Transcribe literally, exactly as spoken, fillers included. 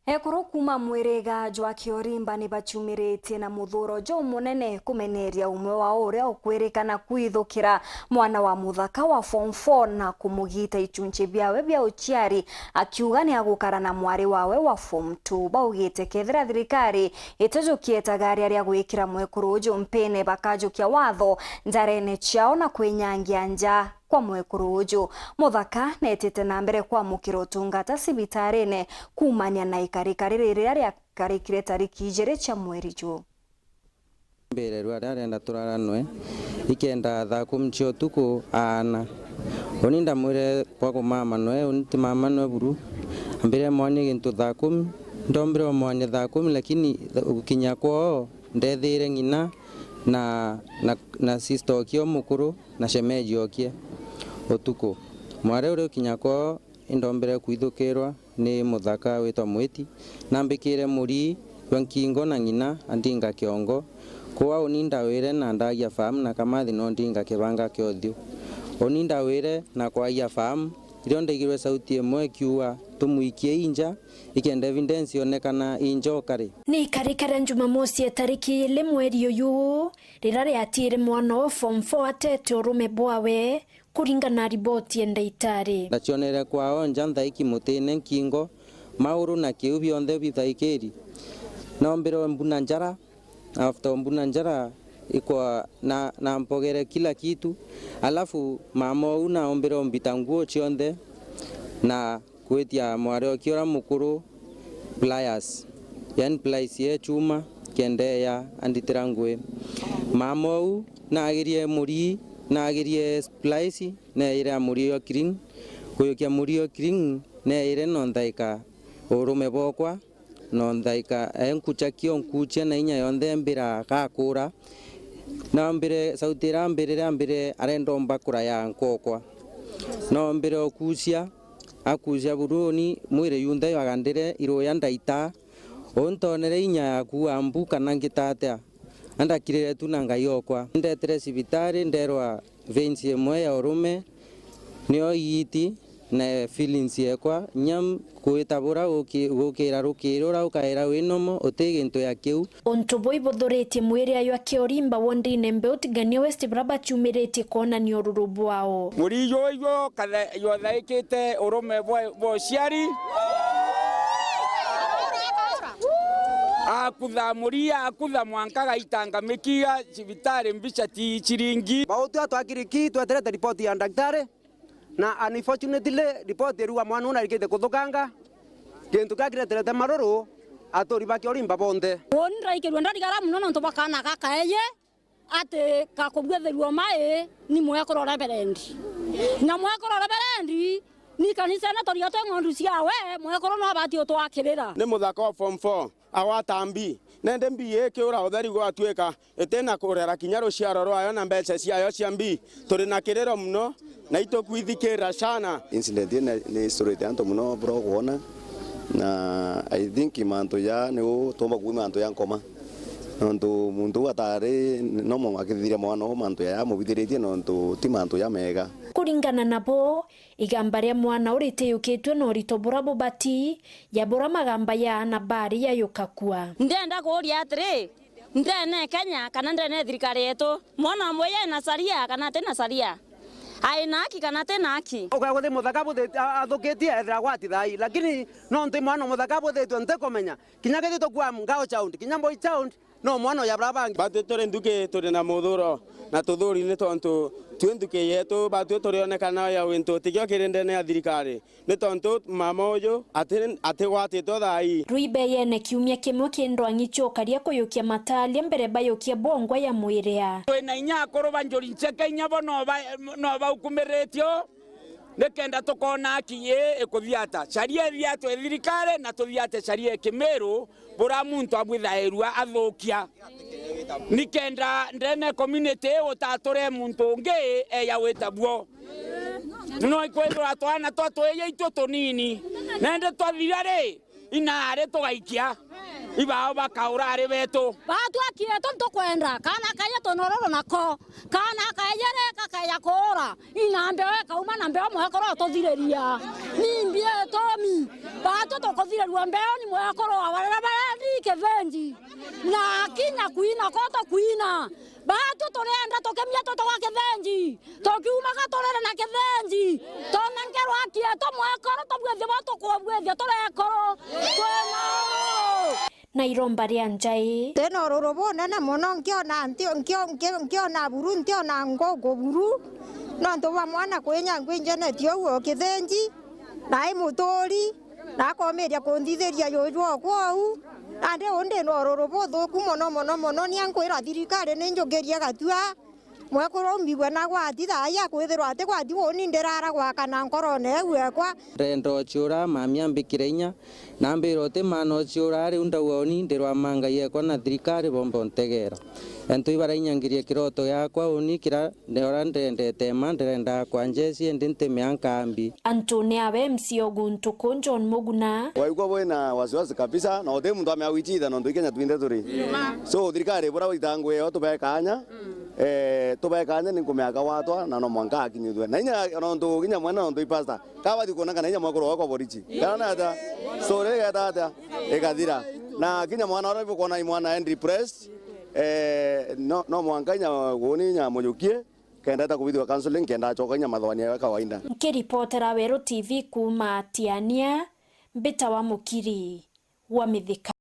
Ekuru kuuma mwiriga jwa Kiorimba ni bachumiritie na muthuuro jumunene kumeneria umwe wao uria ukwirikana kwithukira mwana wa muthaka wa form four na kumugita ichunchi biawe bia uciari, akiuga ni agukara na mwari wawe wa form two. Baugite kethira thirikari itijukie itagaria ria gwikira mwekuru uju mpine, bakajukia watho njarene ciao na kwinyangia nja kwa mwekuru uju. Muthaka neetite na mbere kwamukira utungata cibitarine kuumania na ikarikari riria riakarikire tariki ijiri cia mweri juu. Mbirerwa aria arenda turaranwe ikenda thaa kumi cia utuku aana. Uni ndamwire bwa kumama nwe, uni ti mama nwe buru. Ambire mwonie gintu thaa kumi, ndombire umwonie thaa kumi, lakini gukinya kwoo ndethire ng'ina na, na, na sister okie umukuru na shemeji okie utuku. Mwari uria ukinya kwoo, indombire kwithukirwa ni muthaka witwa Mwiti, nambikire murii jwa nkingo na ng'ina andinga kiongo. Kuu uni ndawire na ndagia famu na kamathi no ndinga kibanga kia uthiu. Uni ndawire na kwagia famu, irio ndaigirwe sauti imwe ikiuga, "Tumwikie inja, ikenda evidence yonekana injoka ri." Ni ikarikara Jumamosi ya tariki ili mweri uyu, riria riatire mwana o form four atete urume bwawe, kuringana na riboti ya ndaitari. Ndacionere kwao nja nthaiki mutine nkingo, mauru na kiu bionthe bithaikiri. Noombire mbuna njara, after mbuna njara ikwa na, na mpogere kila kitu, alafu mama ou naombire umbita nguo cionthe na kwitia mwari okie uria mukuru pliers, yani pliers ye chuma, kenda eya anditira ngui. Mama ou nagirie murii, nagirie pliers, neire a murii o clean, kuyukia murii o clean, neire no nthaika urume bwokwa, no nthaika enkucha kio nkuchia na inya yonthe mbira gakura. Nambire sauti ira ambirire, ambire arenda omba kuraya nkokwa. Noombire okucia, akucia buruni, mwiri yunthe jwagandire iruya ndaita. Untonere inya yaku ambu kana ngita atia? Andakirire tu na Ngai okwa. Ndetire cibitari, nderwa veins imwe ya urume nio iiti na feelings yekwa, nya m-, kwita bura guki-, gukira rukiri ura ukaira wi nomo, uti gintu ya kiu. Untu buu ibuthuritie mwiri aywa Kiorimba wondine Mbeu Tigania West, bura bachumiritie kwonania ururu bwao. Murii juju kathe-, jwathaikite urume bwa, bwa uciari. Akutha murii, akutha mwanka gaitanga mikiga cibitari mbica ti ciringi. Bautu atwakiriki tweterete ripoti ya daktari. Na unfortunately, ripoti iriuga mwana uu narikite kuthukanga, gintu kia kireterete maruru, aturi ba Kiorimba bonthe. Uuni ndaikirue ndarigara mono nontu bwa kaana gaka eye, ati gakubuetherua mai ni mwekuru Reverend. Na mwekuru Reverend, ni kanisa ino turiga twi ng'ondu ciawe, mwekuru no abati utwakirira. Ni muthaka wa form four. Agwata mbi, nende mbi ii ikiura utheri gwatuika, itina kurera kinya ruciaro rwayo na mbeca ciayo cia mbi. Turi na kiriro mono, na itukwithikirira sana. Incident ii ni, ni isturite antu mono bura ukwona, na I think mantu ja niu tuumba kuuma mantu ja nkoma. Nontu muntu uu atari nomo akithiria mwana uu mantu jaya amubithiritie, nontu ti mantu ja mega. Kuringana nabo, igamba ria mwana uu ritiyukitue na urito bura bubati, ya bura magamba ya aana bari yayuka kua. Ndenda kuuria atiri, ndene Kenya kana ndene thirikari yetu, mwana umwe ena sharia kana atina sharia? Aina haki kana atina haki? Ukaigua ti muthaka buthi-, a-, athukitie ethira gwati thai, lakini nontu mwana muthaka buthitwe ntikumenya. Kinya kethitwe kwa girl child, kinya boy child, no mwana uya bura bangi. Batwi turi nthuki turi na muthuro na tuthuri, ni tontu twi nthuki yetu, batwi turionekana ya wintu tikio kiri ndene ya thirikari, ni tontu mama uju ati-, atigwatitwe thai. Rwibeyene kiumia kimwe ki ndwang'i ciukaria kuyukia matalia mbere bayukia bongwa ya mwiria. Twina inya akuru ba Njuri Ncheke, inya bo no ba-, no baukumiritio. Nikenda tukona haki ii ikuthiata. Sharia ithiatwe thirikari na tuthiate sharia ya Kimiru, bura muntu abwithairua athukia. Nikenda ndene community ii gutature muntu ungi eya wita buo. No ikwithirwa twana twa twiji itu tunini. Nende twathira ri, inari tugaikia. Ibao bakaura ari betu. Batwa kietu ntukwenda, kaana kayetu nororo nako, kaana kaejere kakeja kuura, ina mbeo ikauma na mbeo mwekoro ututhiriria. Ni mbi itumi, batwa tukuthirerua mbeo ni mwekoro wa barere barendi kithenji, na kinya kwina ko tukwina. Batwi turienda tukimia tutoga kithenji, tukiumaga turere na kithenji, tonenkerwa kietu mwekoro tubwithie bo tukubwithia turi ekuru. Twina uru. Na iromba ria njai. Ndina ururu bunene mono, nkiona nti-, nkio-, nkio-, nkiona buru, ntiona nguku buru, nontu bwa mwana kwinya ngwinjenetie uu o kithenji, na i muturi, na akomiria kunthithiria juju okwa uu. Nandi uu ndina ururu buthuku mono, mono, mono, ni ankwira thirikari ni njukirie gatua, mwekuru umbigwe na gwati thaai akwithirwa ati gwati uuni ndirara gwakana nkorone iu ekwa. Ndenda uciura, mami ambikire inya, na ambira uti mwana uciura, riu ndauga uuni ndirwa mangai ekwa na thirikari bomba untegera. Antu ibarainyangiririe kiroto giakwa uuni kira Ni uria ndendete mma, ndirendaga kwa njeci, indi nti mianka mbi. Antune awe M C o guntu ku John Muguna. Waigua bwina wasiwasi kabisa, na uti muntu amea wichitha nontu i Kenya twinthe turi. So, thirikari bura wita ngugi yao tubeka anya, eh, tubeka anya ni nkumea kawatwa, na no mwanka akinyithwe. Na inya nontu, kinya mwana nontu i pastor, kabathi kuona kana inya mwekuru wakwa borichi. Kana na ata? So, rigeta ata? Ikathira. Na kinya mwana uria bukwona i mwana e depressed, eh, no, no mwanka inya guni inya mujukie, kenda eta kubithirwa counseling, kenda acoka inya mathoani yawe kawaida. Nkiripotera Weru T V kuuma Tiania, mbitawa Mukiri wa Mithika.